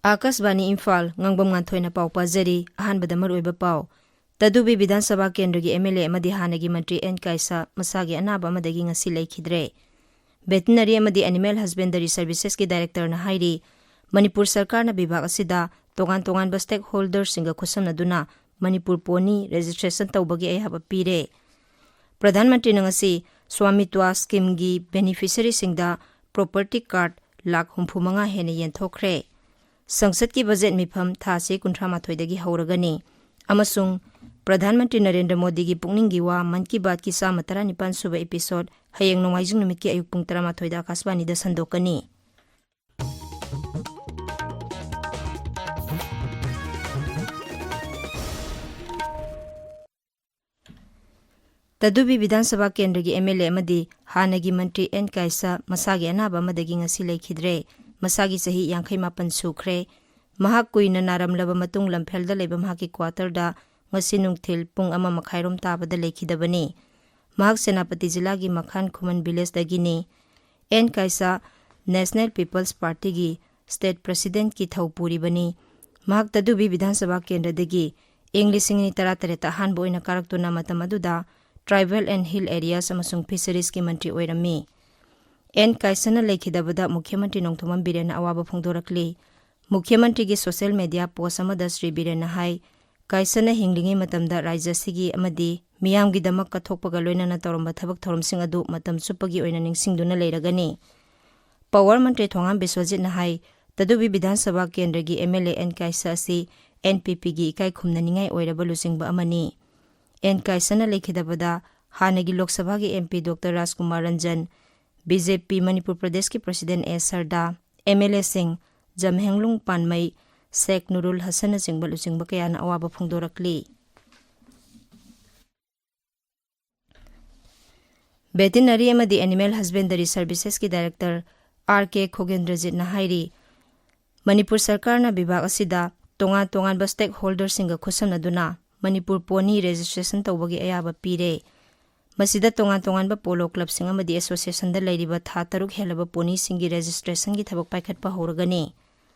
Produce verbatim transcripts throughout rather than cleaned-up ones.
ꯑꯥꯀꯥꯁꯕꯥꯅꯤ ꯏꯝꯐꯥꯜ, ꯉꯥꯡꯕꯝ ꯉꯥꯟꯊꯣꯏꯅ ꯄꯥꯎ ꯄꯥꯖꯔꯤ꯫ ꯑꯍꯥꯟꯕꯗ ꯃꯔꯨꯑꯣꯏꯕ ꯄꯥꯎ꯫ ꯇꯗꯨꯕꯤ ꯕꯤꯙꯥꯟ ꯁꯚꯥ ꯀꯦꯟꯗ꯭ꯔꯒꯤ ꯑꯦꯝ ꯑꯦꯜ ꯑꯦ ꯑꯃꯗꯤ ꯍꯥꯟꯅꯒꯤ ꯃꯟꯇ꯭ꯔꯤ ꯑꯦꯟ ꯀꯥꯏꯁꯥ ꯃꯁꯥꯒꯤ ꯑꯅꯥꯕ ꯑꯃꯗꯒꯤ ꯉꯁꯤ ꯂꯩꯈꯤꯗ꯭ꯔꯦ꯫ ꯚꯦꯇꯤꯅꯔꯤ ꯑꯃꯗꯤ ꯑꯦꯅꯤꯃꯦꯜ ꯍꯁꯕꯦꯟꯗꯔꯤ ꯁꯔꯚꯤꯁꯦꯁꯀꯤ ꯗꯥꯏꯔꯦꯛꯇꯔꯅ ꯍꯥꯏꯔꯤ, ꯃꯅꯤꯄꯨꯔ ꯁꯔꯀꯥꯔꯅ ꯕꯤꯚꯥꯒ ꯑꯁꯤꯗ ꯇꯣꯉꯥꯟ ꯇꯣꯉꯥꯟꯕ ꯁ꯭ꯇꯦꯛ ꯍꯣꯜꯗꯔꯁꯤꯡꯒ ꯈꯨꯠꯁꯝꯅꯗꯨꯅ ꯃꯅꯤꯄꯨꯔ ꯄꯣꯅꯤ ꯔꯦꯖꯤꯁꯇ꯭ꯔꯦꯁꯟ ꯇꯧꯕꯒꯤ ꯑꯌꯥꯕ ꯄꯤꯔꯦ꯫ ꯄ꯭ꯔꯙꯥꯟ ꯃꯟꯇ꯭ꯔꯤꯅ ꯉꯁꯤ ꯁ꯭ꯋꯥꯃꯤꯇ꯭ꯋ ꯁ꯭ꯀꯤꯝꯒꯤ ꯕꯦꯅꯤꯐꯤꯁꯔꯤꯁꯤꯡꯗ ꯄ꯭ꯔꯣꯄꯔꯇꯤ ꯀꯥꯔꯗ ꯂꯥꯈ ꯍꯨꯝꯐꯨ ꯃꯉꯥ ꯍꯦꯟꯅ ꯌꯦꯟꯊꯣꯛꯈ꯭ꯔꯦ꯫ ꯁꯪꯁꯠꯀꯤ ꯕꯖꯦꯠ ꯃꯤꯐꯝ ꯊꯥꯁꯤ ꯀꯨꯟꯊ꯭ꯔꯥ ꯃꯥꯊꯣꯏꯗꯒꯤ ꯍꯧꯔꯒꯅꯤ꯫ ꯑꯃꯁꯨꯡ ꯄ꯭ꯔꯙꯥꯟ ꯃꯟꯇ꯭ꯔꯤ ꯅꯔꯦꯟꯗ꯭ꯔ ꯃꯣꯗꯤꯒꯤ ꯄꯨꯛꯅꯤꯡꯒꯤ ꯋꯥ ꯃꯟ ꯀꯤ ꯕꯥꯠꯀꯤ ꯆꯥꯝꯃ ꯇꯔꯥꯅꯤꯄꯥꯟ ꯁꯨꯕ ꯏꯄꯤꯁꯣꯗ ꯍꯌꯦꯡ ꯅꯣꯡꯃꯥꯏꯖꯤꯡ ꯅꯨꯃꯤꯠꯀꯤ ꯑꯌꯨꯛ ꯄꯨꯡ ꯇꯔꯥꯃꯥꯊꯣꯏꯗ ꯑꯥꯀꯥꯁꯕꯥꯅꯤꯗ ꯁꯟꯗꯣꯛꯀꯅꯤ꯫ ꯇꯗꯨꯕꯤ ꯕꯤꯙꯥꯟ ꯁꯚꯥ ꯀꯦꯟꯗ꯭ꯔꯒꯤ ꯑꯦꯝ ꯑꯦꯜ ꯑꯦ ꯑꯃꯗꯤ ꯍꯥꯟꯅꯒꯤ ꯃꯟꯇ꯭ꯔꯤ ꯑꯦꯟ ꯀꯥꯏꯁꯥ ꯃꯁꯥꯒꯤ ꯑꯅꯥꯕ ꯑꯃꯗꯒꯤ ꯉꯁꯤ ꯂꯩꯈꯤꯗ꯭ꯔꯦ꯫ ꯃꯁꯥꯒꯤ ꯆꯍꯤ ꯌꯥꯡꯈꯩ ꯃꯥꯄꯟ ꯁꯨꯈ꯭ꯔꯦ꯫ ꯃꯍꯥꯛ ꯀꯨꯏꯅ ꯅꯥꯔꯝꯂꯕ ꯃꯇꯨꯡ ꯂꯝꯐꯦꯜꯗ ꯂꯩꯕ ꯃꯍꯥꯛꯀꯤ ꯀ꯭ꯋꯥꯇꯔꯗ ꯉꯁꯤ ꯅꯨꯡꯊꯤꯜ ꯄꯨꯡ ꯑꯃ ꯃꯈꯥꯏꯔꯣꯝ ꯇꯥꯕꯗ ꯂꯩꯈꯤꯗꯕꯅꯤ꯫ ꯃꯍꯥꯛ ꯁꯦꯅꯥꯄꯇꯤ ꯖꯤꯂꯥꯒꯤ ꯃꯈꯥꯟ ꯈꯨꯃꯟ ꯚꯤꯂꯦꯖꯇꯒꯤꯅꯤ꯫ ꯑꯦꯟ ꯀꯥꯏꯁꯥ ꯅꯦꯁꯅꯦꯜ ꯄꯤꯄꯜꯁ ꯄꯥꯔꯇꯤꯒꯤ ꯁ꯭ꯇꯦꯠ ꯄ꯭ꯔꯦꯁꯤꯗꯦꯟꯠꯀꯤ ꯊꯧ ꯄꯨꯔꯤꯕꯅꯤ꯫ ꯃꯍꯥꯛ ꯇꯗꯨꯕꯤ ꯕꯤꯙꯥꯟ ꯁꯚꯥ ꯀꯦꯟꯗ꯭ꯔꯗꯒꯤ ꯏꯪ ꯂꯤꯁꯤꯡ ꯑꯅꯤ ꯇꯔꯥꯇꯔꯦꯠꯇ ꯑꯍꯥꯟꯕ ꯑꯣꯏꯅ ꯀꯥꯔꯛꯇꯨꯅ ꯃꯇꯝ ꯑꯗꯨꯗ ꯇ꯭ꯔꯥꯏꯕꯦꯜ ꯑꯦꯟ ꯍꯤꯜ ꯑꯦꯔꯤꯌꯥꯁ ꯑꯃꯁꯨꯡ ꯐꯤꯁꯔꯤꯁꯀꯤ ꯃꯟꯇ꯭ꯔꯤ ꯑꯣꯏꯔꯝꯃꯤ꯫ ꯑꯦꯟ ꯀꯥꯏꯁꯥꯅ ꯂꯩꯈꯤꯗꯕꯗ ꯃꯨꯈ꯭ꯌ ꯃꯟꯇ꯭ꯔꯤ ꯅꯣꯡꯊꯣꯝꯕꯝ ꯕꯤꯔꯦꯟꯅ ꯑꯋꯥꯕ ꯐꯣꯡꯗꯣꯔꯛꯂꯤ꯫ ꯃꯨꯈ꯭ꯌ ꯃꯟꯇ꯭ꯔꯤꯒꯤ ꯁꯣꯁꯤꯌꯦꯜ ꯃꯤꯗꯤꯌꯥ ꯄꯣꯁ ꯑꯃꯗ ꯁ꯭ꯔꯤ ꯕꯤꯔꯦꯟꯅ ꯍꯥꯏ, ꯀꯥꯏꯁꯥꯅ ꯍꯤꯡꯂꯤꯉꯩ ꯃꯇꯝꯗ ꯔꯥꯖ꯭ꯌ ꯑꯁꯤꯒꯤ ꯑꯃꯗꯤ ꯃꯤꯌꯥꯝꯒꯤꯗꯃꯛ ꯀꯠꯊꯣꯛꯄꯒ ꯂꯣꯏꯅꯅ ꯇꯧꯔꯝꯕ ꯊꯕꯛ ꯊꯧꯔꯝꯁꯤꯡ ꯑꯗꯨ ꯃꯇꯝ ꯆꯨꯞꯄꯒꯤ ꯑꯣꯏꯅ ꯅꯤꯡꯁꯤꯡꯗꯨꯅ ꯂꯩꯔꯒꯅꯤ꯫ ꯄꯋꯥꯔ ꯃꯟꯇ꯭ꯔꯤ ꯊꯣꯉꯥꯝ ꯕꯤꯁ꯭ꯋꯖꯤꯠꯅ ꯍꯥꯏ, ꯇꯗꯨꯕꯤ ꯕꯤꯙꯥꯟ ꯁꯚꯥ ꯀꯦꯟꯗ꯭ꯔꯒꯤ ꯑꯦꯝ ꯑꯦꯜ ꯑꯦ ꯑꯦꯟ ꯀꯥꯏꯁꯥ ꯑꯁꯤ ꯑꯦꯟ ꯄꯤ ꯄꯤꯒꯤ ꯏꯀꯥꯏ ꯈꯨꯝꯅꯅꯤꯡꯉꯥꯏ ꯑꯣꯏꯔꯕ ꯂꯨꯆꯤꯡꯕ ꯑꯃꯅꯤ꯫ ꯑꯦꯟ ꯀꯥꯏꯁꯥꯅ ꯂꯩꯈꯤꯗꯕꯗ ꯍꯥꯟꯅꯒꯤ ꯂꯣꯛ ꯁꯚꯥꯒꯤ ꯑꯦꯝ ꯄꯤ ꯗꯣꯛꯇꯔ ꯔꯥꯖꯀꯨꯃꯥꯔ ꯔꯟꯖꯟ, ꯕꯤ ꯖꯦ ꯄꯤ ꯃꯅꯤꯄꯨꯔ ꯄ꯭ꯔꯗꯦꯁꯀꯤ ꯄ꯭ꯔꯁꯤꯗꯦꯟ ꯑꯦ ꯁꯔꯗꯥ, ꯑꯦꯝ ꯑꯦꯜ ꯑꯦꯁꯤꯡ ꯖꯝꯍꯦꯡꯂꯨꯡ ꯄꯥꯟꯃꯩ, ꯁꯦꯈ ꯅꯨꯔꯨꯜ ꯍꯁꯟꯅꯆꯤꯡꯕ ꯂꯨꯆꯤꯡꯕ ꯀꯌꯥꯅ ꯑꯋꯥꯕ ꯐꯣꯡꯗꯣꯔꯛꯂꯤ꯫ ꯚꯦꯇꯤꯅꯔꯤ ꯑꯃꯗꯤ ꯑꯦꯅꯤꯃꯦꯜ ꯍꯁꯕꯦꯟꯗꯔꯤ ꯁꯔꯚꯤꯁꯦꯁꯀꯤ ꯗꯥꯏꯔꯦꯛꯇꯔ ꯑꯥꯔ ꯀꯦ ꯈꯣꯒꯦꯟꯗ꯭ꯔꯖꯤꯠꯅ ꯍꯥꯏꯔꯤ, ꯃꯅꯤꯄꯨꯔ ꯁꯔꯀꯥꯔꯅ ꯕꯤꯚꯥꯒ ꯑꯁꯤꯗ ꯇꯣꯉꯥꯟ ꯇꯣꯉꯥꯟꯕ ꯁ꯭ꯇꯦꯛ ꯍꯣꯜꯗꯔꯁꯤꯡꯒ ꯈꯨꯠꯁꯝꯅꯗꯨꯅ ꯃꯅꯤꯄꯨꯔ ꯄꯣꯅꯤ ꯔꯦꯖꯤꯁꯇ꯭ꯔꯦꯁꯟ ꯇꯧꯕꯒꯤ ꯑꯌꯥꯕ ꯄꯤꯔꯦ꯫ ꯃꯁꯤꯗ ꯇꯣꯉꯥꯟ ꯇꯣꯉꯥꯟꯕ ꯄꯣꯂꯣ ꯀ꯭ꯂꯕꯁꯤꯡ ꯑꯃꯗꯤ ꯑꯦꯁꯣꯁꯤꯌꯦꯁꯟꯗ ꯂꯩꯔꯤꯕ ꯊꯥ ꯇꯔꯨꯛ ꯍꯦꯜꯂꯕ ꯄꯣꯅꯤꯁꯤꯡꯒꯤ ꯔꯦꯖꯤꯁꯇ꯭ꯔꯦꯁꯟꯒꯤ ꯊꯕꯛ ꯄꯥꯏꯈꯠꯄ ꯍꯧꯔꯒꯅꯤ꯫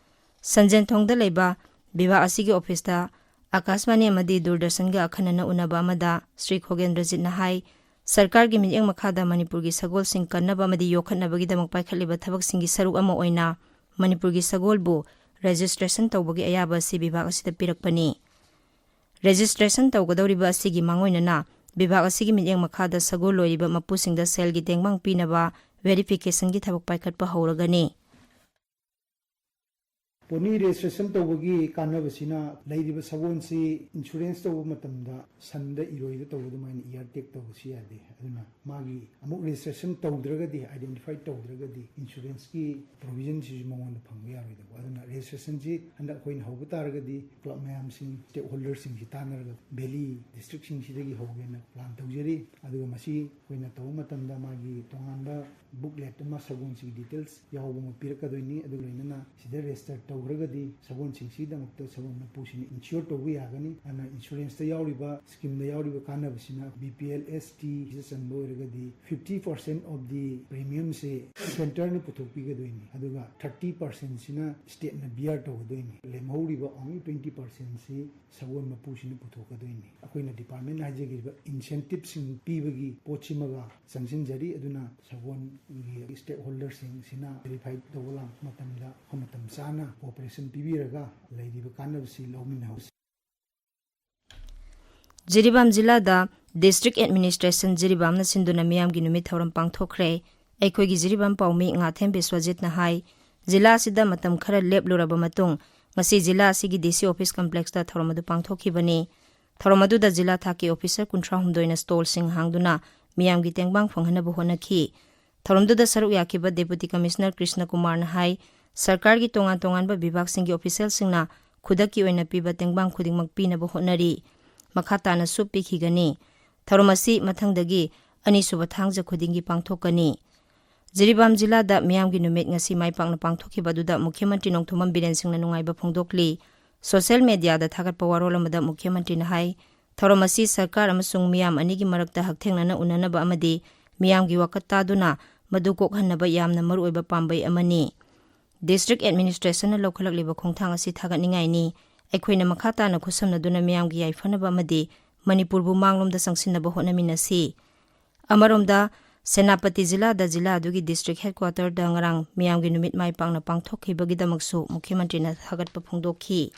ꯁꯟꯖꯦꯟꯊꯣꯡꯗ ꯂꯩꯕ ꯕꯤꯚꯥꯒ ꯑꯁꯤꯒꯤ ꯑꯣꯐꯤꯁꯇ ꯑꯀꯥꯁꯕꯥꯅꯤ ꯑꯃꯗꯤ ꯗꯨꯔꯗꯔꯁꯟꯒ ꯑꯈꯟꯅꯅ ꯎꯅꯕ ꯑꯃꯗ ꯁ꯭ꯔꯤ ꯈꯣꯒꯦꯟꯗ꯭ꯔꯖꯤꯠꯅ ꯍꯥꯏ, ꯁꯔꯀꯥꯔꯒꯤ ꯃꯤꯠꯌꯦꯡ ꯃꯈꯥꯗ ꯃꯅꯤꯄꯨꯔꯒꯤ ꯁꯒꯣꯜꯁꯤꯡ ꯀꯟꯅꯕ ꯑꯃꯗꯤ ꯌꯣꯛꯈꯠꯅꯕꯒꯤꯗꯃꯛ ꯄꯥꯏꯈꯠꯂꯤꯕ ꯊꯕꯛꯁꯤꯡꯒꯤ ꯁꯔꯨꯛ ꯑꯃ ꯑꯣꯏꯅ ꯃꯅꯤꯄꯨꯔꯒꯤ ꯁꯒꯣꯜꯕꯨ ꯔꯦꯖꯤꯁꯇ꯭ꯔꯦꯁꯟ ꯇꯧꯕꯒꯤ ꯑꯌꯥꯕ ꯑꯁꯤ ꯕꯤꯚꯥꯒ ꯑꯁꯤꯗ ꯄꯤꯔꯛꯄꯅꯤ꯫ ꯔꯦꯖꯤꯁꯇ꯭ꯔꯦꯁꯟ ꯇꯧꯒꯗꯧꯔꯤꯕ ꯑꯁꯤꯒꯤ ꯃꯥꯡꯑꯣꯏꯅꯅ ꯕꯤꯚꯥꯒ ꯑꯁꯤꯒꯤ ꯃꯤꯠꯌꯦꯡ ꯃꯈꯥꯗ ꯁꯒꯣꯜ ꯂꯣꯏꯔꯤꯕ ꯃꯄꯨꯁꯤꯡꯗ ꯁꯦꯜꯒꯤ ꯇꯦꯡꯕꯥꯡ ꯄꯤꯅꯕ ꯚꯦꯔꯤꯐꯤꯀꯦꯁꯟꯒꯤ ꯊꯕꯛ ꯄꯥꯏꯈꯠꯄ ꯍꯧꯔꯒꯅꯤ꯫ ꯄꯣꯅꯤ ꯔꯦꯖꯤꯁꯇ꯭ꯔꯦꯁꯟ ꯇꯧꯕꯒꯤ ꯀꯥꯟꯅꯕꯁꯤꯅ ꯂꯩꯔꯤꯕ ꯁꯒꯣꯜꯁꯤ ꯏꯟꯁꯨꯔꯦꯟꯁ ꯇꯧꯕ ꯃꯇꯝꯗ ꯁꯟꯗ ꯏꯔꯣꯏꯗ ꯇꯧꯕ ꯑꯗꯨꯃꯥꯏꯅ ꯏꯌꯥꯔ ꯇꯦꯛ ꯇꯧꯕꯁꯨ ꯌꯥꯗꯦ꯫ ꯑꯗꯨꯅ ꯃꯥꯒꯤ ꯑꯃꯨꯛ ꯔꯦꯖꯤꯁꯇ꯭ꯔꯦꯁꯟ ꯇꯧꯗ꯭ꯔꯒꯗꯤ, ꯑꯥꯏꯗꯦꯟꯇꯤꯐꯥꯏ ꯇꯧꯗ꯭ꯔꯒꯗꯤ ꯏꯟꯁꯨꯔꯦꯟꯁꯀꯤ ꯄ꯭ꯔꯣꯚꯤꯖꯟꯁꯤꯁꯨ ꯃꯉꯣꯟꯗ ꯐꯪꯕ ꯌꯥꯔꯣꯏꯗꯕ꯫ ꯑꯗꯨꯅ ꯔꯦꯖꯤꯁꯇ꯭ꯔꯦꯁꯟꯁꯤ ꯍꯟꯗꯛ ꯑꯩꯈꯣꯏꯅ ꯍꯧꯕ ꯇꯥꯔꯒꯗꯤ ꯀ꯭ꯂꯕ ꯃꯌꯥꯝꯁꯤꯡ, ꯁ꯭ꯇꯦꯛ ꯍꯣꯜꯗꯔꯁꯤꯡꯁꯤ ꯇꯥꯟꯅꯔꯒ ꯚꯦꯂꯤ ꯗꯤꯁꯇ꯭ꯔꯤꯛꯁꯤꯡꯁꯤꯗꯒꯤ ꯍꯧꯒꯦꯅ ꯄ꯭ꯂꯥꯟ ꯇꯧꯖꯔꯤ꯫ ꯑꯗꯨꯒ ꯃꯁꯤ ꯑꯩꯈꯣꯏꯅ ꯇꯧꯕ ꯃꯇꯝꯗ ꯃꯥꯒꯤ ꯇꯣꯉꯥꯟꯕ ꯕꯨꯛꯂꯦꯠ ꯑꯃ ꯁꯒꯣꯜꯁꯤꯒꯤ ꯗꯤꯇꯦꯜꯁ ꯌꯥꯎꯕ ꯑꯃ ꯄꯤꯔꯛꯀꯗꯣꯏꯅꯤ꯫ ꯑꯗꯨꯒ ꯂꯣꯏꯅꯅ ꯁꯤꯗ ꯔꯦꯖꯤꯁꯇꯔ ꯇꯧꯈ꯭ꯔꯒꯗꯤ ꯁꯒꯣꯜꯁꯤꯡꯁꯤꯒꯤꯗꯃꯛꯇ ꯁꯒꯣꯜ ꯃꯄꯨꯁꯤꯡꯅ ꯏꯟꯁꯤꯌꯣꯔ ꯇꯧꯕ ꯌꯥꯒꯅꯤ꯫ ꯑꯗꯨꯅ ꯏꯟꯁꯨꯔꯦꯟꯁꯇ ꯌꯥꯎꯔꯤꯕ, ꯁ꯭ꯀꯤꯝꯗ ꯌꯥꯎꯔꯤꯕ ꯀꯥꯟꯅꯕꯁꯤꯅ ꯕꯤ ꯄꯤ ꯑꯦꯜ, ꯑꯦꯁ ꯇꯤꯁꯤꯗ ꯆꯟꯕ ꯑꯣꯏꯔꯒꯗꯤ fifty percent of the premiumꯁꯦ ꯁꯦꯟꯇꯔꯅ ꯄꯨꯊꯣꯛꯄꯤꯒꯗꯣꯏꯅꯤ, ꯑꯗꯨꯒ thirty percentꯁꯤꯅ ꯁ꯭ꯇꯦꯠꯅ ꯕꯤꯌꯥꯔ ꯇꯧꯒꯗꯣꯏꯅꯤ꯫ ꯂꯦꯝꯍꯧꯔꯤꯕ only twenty percentꯁꯤ ꯁꯒꯣꯜ ꯃꯄꯨꯁꯤꯅ ꯄꯨꯊꯣꯛꯀꯗꯣꯏꯅꯤ꯫ ꯑꯩꯈꯣꯏꯅ ꯗꯤꯄꯥꯔꯠꯃꯦꯟꯅ ꯍꯥꯏꯖꯈꯤꯕ ꯏꯟꯁꯦꯟꯇꯤꯞꯁꯤꯡ ꯄꯤꯕꯒꯤ ꯄꯣꯠꯁꯤꯃꯒ ꯆꯪꯁꯤꯟꯖꯔꯤ꯫ ꯑꯗꯨꯅ ꯁꯒꯣꯜꯒꯤ ꯁ꯭ꯇꯦꯛ ꯍꯣꯜꯗꯔꯁꯤꯡꯁꯤꯅ ꯚꯦꯔꯤꯐꯥꯏ ꯇꯧꯕ ꯂꯥꯛꯄ ꯃꯇꯝꯗ ꯑꯩꯈꯣꯏ ꯃꯇꯝ ꯆꯥꯅ ꯀꯣꯑꯣꯄꯔꯦꯁꯟ ꯄꯤꯕꯤꯔꯒ ꯂꯩꯔꯤꯕ ꯀꯥꯟꯅꯕꯁꯤ ꯂꯧꯃꯤꯟꯅꯍꯧꯁꯤ꯫ ꯖꯤꯔꯤꯕꯥꯝ ꯖꯤꯂꯥꯗ ꯗꯤꯁꯇ꯭ꯔꯤꯛ ꯑꯦꯗꯃꯤꯅꯤꯁꯇ꯭ꯔꯦꯁꯟ ꯖꯤꯔꯤꯕꯥꯝꯅ ꯁꯤꯟꯗꯨꯅ ꯃꯤꯌꯥꯝꯒꯤ ꯅꯨꯃꯤꯠ ꯊꯧꯔꯝ ꯄꯥꯡꯊꯣꯛꯈ꯭ꯔꯦ꯫ ꯑꯩꯈꯣꯏꯒꯤ ꯖꯤꯔꯤꯕꯥꯝ ꯄꯥꯎꯃꯤ ꯉꯥꯊꯦꯝ ꯕꯤꯁ꯭ꯋꯖꯤꯠꯅ ꯍꯥꯏ, ꯖꯤꯂꯥ ꯑꯁꯤꯗ ꯃꯇꯝ ꯈꯔ ꯂꯦꯞꯂꯨꯔꯕ ꯃꯇꯨꯡ ꯉꯁꯤ ꯖꯤꯂꯥ ꯑꯁꯤꯒꯤ ꯗꯤ ꯁꯤ ꯑꯣꯐꯤꯁ ꯀꯝꯄ꯭ꯂꯦꯛꯁꯇ ꯊꯧꯔꯝ ꯑꯗꯨ ꯄꯥꯡꯊꯣꯛꯈꯤꯕꯅꯤ꯫ ꯊꯧꯔꯝ ꯑꯗꯨꯗ ꯖꯤꯂꯥ ꯊꯥꯛꯀꯤ ꯑꯣꯐꯤꯁꯔ ꯀꯨꯟꯊ꯭ꯔꯥ ꯍꯨꯝꯗꯣꯏꯅ ꯁ꯭ꯇꯣꯜꯁꯤꯡ ꯍꯥꯡꯗꯨꯅ ꯃꯤꯌꯥꯝꯒꯤ ꯇꯦꯡꯕꯥꯡ ꯐꯪꯍꯟꯅꯕ ꯍꯣꯠꯅꯈꯤ꯫ ꯊꯧꯔꯝꯗꯨꯗ ꯁꯔꯨꯛ ꯌꯥꯈꯤꯕ ꯗꯦꯄꯨꯇꯤ ꯀꯃꯤꯁꯅꯔ ꯀ꯭ꯔꯤꯁꯅ ꯀꯨꯃꯥꯔꯅ ꯍꯥꯏ, ꯁꯔꯀꯥꯔꯒꯤ ꯇꯣꯉꯥꯟ ꯇꯣꯉꯥꯟꯕ ꯕꯤꯚꯥꯒꯁꯤꯡꯒꯤ ꯑꯣꯐꯤꯁꯤꯌꯦꯜꯁꯤꯡꯅ ꯈꯨꯗꯛꯀꯤ ꯑꯣꯏꯅ ꯄꯤꯕ ꯇꯦꯡꯕꯥꯡ ꯈꯨꯗꯤꯡꯃꯛ ꯄꯤꯅꯕ ꯍꯣꯠꯅꯔꯤ꯫ ꯃꯈꯥ ꯇꯥꯅꯁꯨ ꯄꯤꯈꯤꯒꯅꯤ꯫ ꯊꯧꯔꯝ ꯑꯁꯤ ꯃꯊꯪꯗꯒꯤ ꯑꯅꯤꯁꯨꯕ ꯊꯥꯡꯖ ꯈꯨꯗꯤꯡꯒꯤ ꯄꯥꯡꯊꯣꯛꯀꯅꯤ꯫ ꯖꯤꯔꯤꯕꯥꯝ ꯖꯤꯂꯥꯗ ꯃꯤꯌꯥꯝꯒꯤ ꯅꯨꯃꯤꯠ ꯉꯁꯤ ꯃꯥꯏ ꯄꯥꯛꯅ ꯄꯥꯡꯊꯣꯛꯈꯤꯕ ꯑꯗꯨꯗ ꯃꯨꯈ꯭ꯌ ꯃꯟꯇ꯭ꯔꯤ ꯅꯣꯡꯊꯣꯝꯕꯝ ꯕꯤꯔꯦꯟ ꯁꯤꯡꯅ ꯅꯨꯡꯉꯥꯏꯕ ꯐꯣꯡꯗꯣꯛꯂꯤ꯫ ꯁꯣꯁꯤꯌꯦꯜ ꯃꯦꯗꯤꯌꯥꯗ ꯊꯥꯒꯠꯄ ꯋꯥꯔꯣꯜ ꯑꯃꯗ ꯃꯨꯈ꯭ꯌ ꯃꯟꯇ꯭ꯔꯤꯅ ꯍꯥꯏ, ꯊꯧꯔꯝ ꯑꯁꯤ ꯁꯔꯀꯥꯔ ꯑꯃꯁꯨꯡ ꯃꯤꯌꯥꯝ ꯑꯅꯤꯒꯤ ꯃꯔꯛꯇ ꯍꯛꯊꯦꯡꯅꯅ ꯎꯅꯅꯕ ꯑꯃꯗꯤ ꯃꯤꯌꯥꯝꯒꯤ ꯋꯥꯀꯠ ꯇꯥꯗꯨꯅ ꯃꯗꯨ ꯀꯣꯛꯍꯟꯅꯕ ꯌꯥꯝꯅ ꯃꯔꯨꯑꯣꯏꯕ ꯄꯥꯝꯕꯩ ꯑꯃꯅꯤ꯫ District Administrationꯅ ꯂꯧꯈꯠꯂꯛꯂꯤꯕ ꯈꯣꯡꯊꯥꯡ ꯑꯁꯤ ꯊꯥꯒꯠꯅꯤꯡꯉꯥꯏꯅꯤ꯫ ꯑꯩꯈꯣꯏꯅ ꯃꯈꯥ ꯇꯥꯅ ꯈꯨꯠꯁꯝꯅꯗꯨꯅ ꯃꯤꯌꯥꯝꯒꯤ ꯌꯥꯏꯐꯅꯕ ꯑꯃꯗꯤ ꯃꯅꯤꯄꯨꯔꯕꯨ ꯃꯥꯡꯂꯣꯝꯗ ꯆꯪꯁꯤꯟꯅꯕ ꯍꯣꯠꯅꯃꯤꯟꯅꯁꯤ꯫ ꯑꯃꯔꯣꯝꯗ, ꯁꯦꯅꯥꯄꯇꯤ ꯖꯤꯂꯥꯗ ꯖꯤꯂꯥ ꯑꯗꯨꯒꯤ district headquarterꯗ ꯉꯔꯥꯡ ꯃꯤꯌꯥꯝꯒꯤ ꯅꯨꯃꯤꯠ ꯃꯥꯏ ꯄꯥꯛꯅ ꯄꯥꯡꯊꯣꯛꯈꯤꯕꯒꯤꯗꯃꯛꯁꯨ ꯃꯨꯈ꯭ꯌ ꯃꯟꯇ꯭ꯔꯤꯅ ꯊꯥꯒꯠꯄ ꯐꯣꯡꯗꯣꯛꯈꯤ꯫